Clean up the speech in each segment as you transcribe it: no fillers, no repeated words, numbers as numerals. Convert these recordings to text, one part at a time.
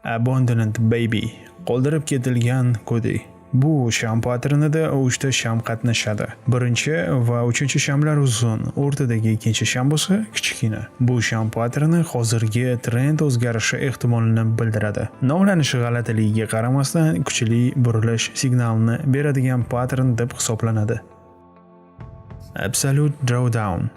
Abandoned baby, qoldirib ketilgan go'dak. Bu sham patternida uchta sham qatnashadi. Birinchi va uchinchi shamlar uzun, o'rtadagi ikkinchi sham bo'lsa kichkina. Bu sham patterni hozirgi trend o'zgarishi ehtimolini bildiradi. Nomlanishi g'alatiligiga qaramasdan, kuchli burilish signalini beradigan pattern deb hisoblanadi. Absolute drawdown,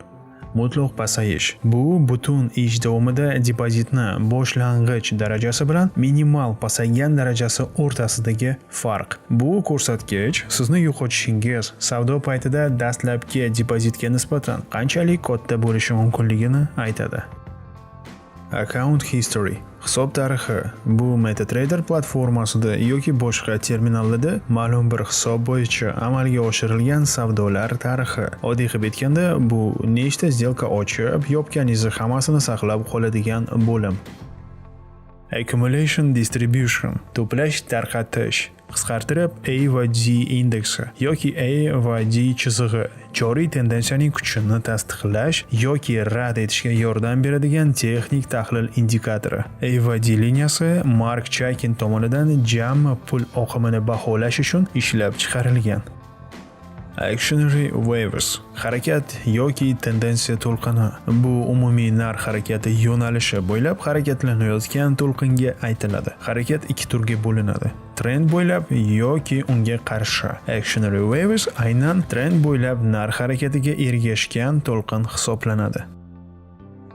mutlaq pasayish. Bu butun ish davomida depozitni boshlang'ich darajasi bilan minimal pasaygan darajasi o'rtasidagi farq. Bu ko'rsatkich sizni yo'qotishingiz savdo paytida dastlabki depozitga nisbatan qanchalik katta bo'lishi mumkinligini aytadi. Account history, hisob tarixi. Bu MetaTrader platformasida yoki boshqa terminallarda ma'lum bir hisob bo'yicha amalga oshirilgan savdolar tarixi. Oddiy qilib aytganda, bu nechta сделка ochib, yopganingizni hammasini saqlab qoladigan bo'lim. Accumulation distribution, to'plash tarqatish, qisqartirib A va D indeksi yoki A va D chizig'i, joriy tendensiyaning kuchini tasdiqlash yoki rad etishga yordam beradigan texnik tahlil indikatori. A va D liniyasi Mark Chaykin tomonidan jami pul oqimini baholash uchun ishlab chiqarilgan. Actionary waves, harakat yoki tendensiya to'lqini. Bu umumiy narx harakati yo'nalishi bo'ylab harakatlanayotgan to'lqinga aytiladi. Harakat ikki turga bo'linadi: trend bo'ylab yoki unga qarshi. Actionary waves aynan trend bo'ylab narx harakatiga ergashgan to'lqin hisoblanadi.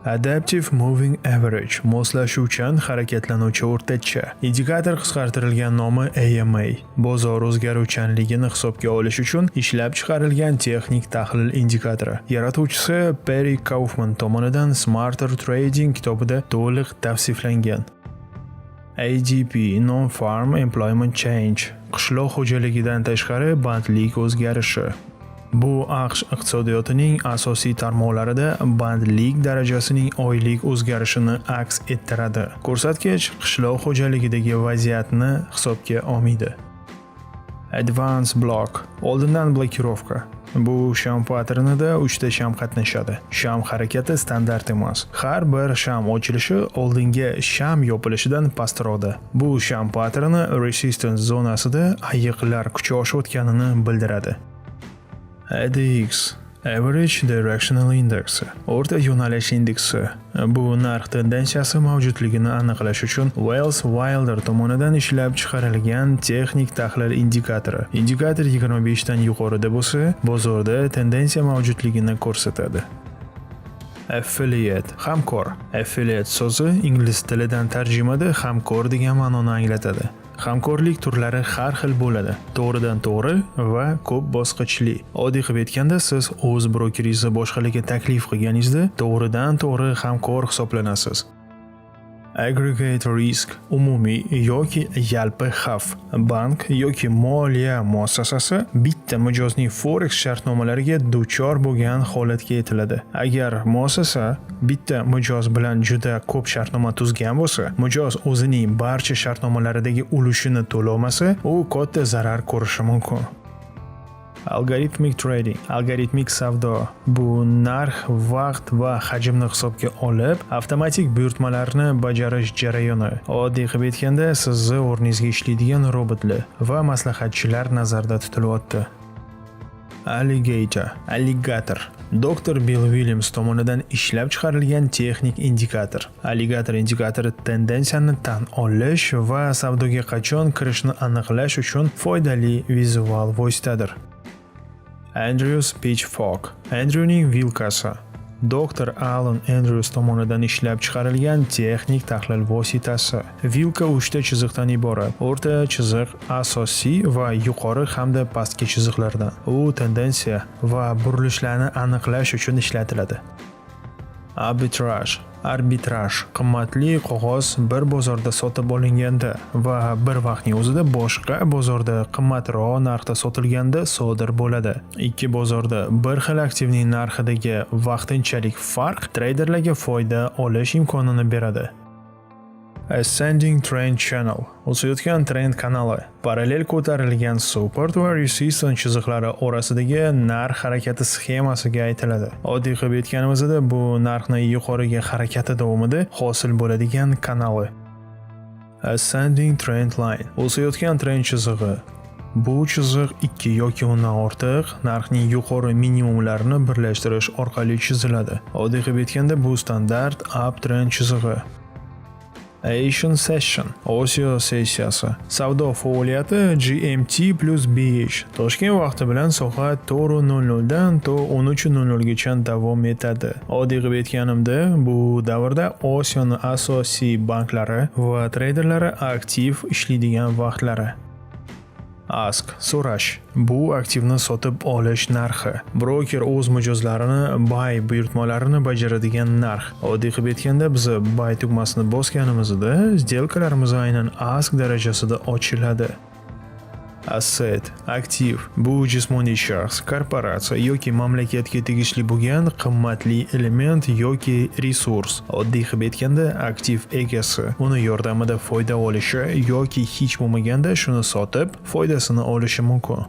Adaptive Moving Average, moslashuvchan harakatlanuvchi o'rtacha. Indikator qisqartirilgan nomi AMA. Bozor o'zgaruvchanligini hisobga olish uchun ishlab chiqarilgan texnik tahlil indikatori. Yaratuvchisi Perry Kaufman tomonidan Smarter Trading kitobida to'liq tavsiflangan. ADP Non-Farm Employment Change, qishloq xo'jaligidan tashqari bandlik o'zgarishi. Bu AQSh iqtisodiyotining asosiy tarmoqlarida bandlik darajasining oylik o'zgarishini aks ettiradi. Ko'rsatkich qishloq xo'jaligidagi vaziyatni hisobga olmaydi. Advance block, oldindan blokirovka. Bu sham patternida uchta sham qatnashadi. Sham harakati standart emas. Har bir sham ochilishi oldingi sham yopilishidan pastroqda. Bu sham patterni resistance zonasida ayiqlar kuchi oshayotganini bildiradi. ADX, Average Directional Index, o'rta yo'nalish indeksi. Bu narx tendensiyasi mavjudligini aniqlash uchun Welles Wilder tomonidan ishlab chiqarilgan texnik tahlil indikatori. Indikator 25 dan yuqorida bo'lsa, bozorda tendensiya mavjudligini ko'rsatadi. Affiliate, hamkor. Affiliate so'zi ingliz tilidan tarjimada hamkor degan ma'noni anglatadi. Hamkorlik turlari har xil bo'ladi: to'g'ridan to'g'ri va ko'p bosqichli. Oddiy qilib aytganda, siz o'z brokeringizni boshqalarga taklif qilganingizda to'g'ridan to'g'ri hamkor hisoblanasiz. Aggregate risk, umumiy yoki yalpi xavf. Bank yoki moliya muassasasi bitta mijozning forex shartnomalariga duchor bo'lgan holatga aytiladi. Agar muassasa bitta mijoz bilan juda ko'p shartnoma tuzgan bo'lsa, mijoz o'zining barcha shartnomalaridagi ulushini to'lolmasa, u katta zarar ko'rishi mumkin. Algorithmic trading, algoritmik savdo. Bu narx, vaqt va hajmni hisobga olib, avtomatik buyurtmalarni bajarish jarayoni. Oddiy qilib aytganda, sizni o'rningizga ishlaydigan robotlar va maslahatchilar nazarda tutilyapti. Alligator, alligator. Doktor Bill Williams tomonidan ishlab chiqarilgan texnik indikator. Alligator indikatori tendensiyani tan olish va savdoga qachon kirishni aniqlash uchun foydali vizual vositadir. Andrews Pitchfork, Andrewning vilkasi. Doktor Alan Andrews tomonidan ishlab chiqarilgan texnik tahlil vositasi. Vilka uchta chiziqdan iborat. O'rta chiziq asosiy va yuqori hamda pastki chiziqlardan. U tendensiya va burilishlarni aniqlash uchun ishlatiladi. Arbitraj, arbitraj, qimmatli qog'oz bir bozorda sotib olinganda va bir vaqtning o'zida boshqa bozorda qimmatroq narxda sotilganda sodir bo'ladi. Ikki bozorda bir xil aktivning narxidagi vaqtinchalik farq treyderlarga foyda olish imkonini beradi. Ascending Trend Channel, o'sayotgan trend kanali, parallel ko'tarilgan support va resistance chiziqlari orasidagi narx harakati sxemasiga aytiladi. Oddiy qilib aytganimizda, bu narxni yuqoriga harakati davomida hosil bo'ladigan kanali. Ascending Trend Line, o'sayotgan trend chizig'i. Bu chiziq ikki yoki undan ortiq narxning yuqori minimumlarini birlashtirish orqali chiziladi. Oddiy qilib aytganda, bu standart uptrend chizig'i. Asian Session, Osiyo sessiyasi. Savdo faoliyati GMT plus 5, Toshkent vaqti bilan soat 4:00 dan to 13:00 gacha davom etadi. Oddiy qilib aytganimda, bu davrda Osiyoni asosiy banklari va treyderlari aktiv ishlaydigan vaqtlari. Ask, so'rash. Bu aktivni sotib olish narxi. Broker o'z mijozlarini buy buyurtmalarini bajaradigan narx. Oddiy qilib aytganda, biz buy tugmasini bosganimizda сделка larimiz aynan ask darajasida ochiladi. Asset, aktiv, bu jismoniy shaxs, korporatsiya yoki mamlakatga tegishli bo'lgan qimmatli element yoki resurs. Oddiy qilib aytganda, aktiv egasi uni yordamida foyda olishi yoki hech bo'lmaganda shuni sotib, foydasini olishi mumkin.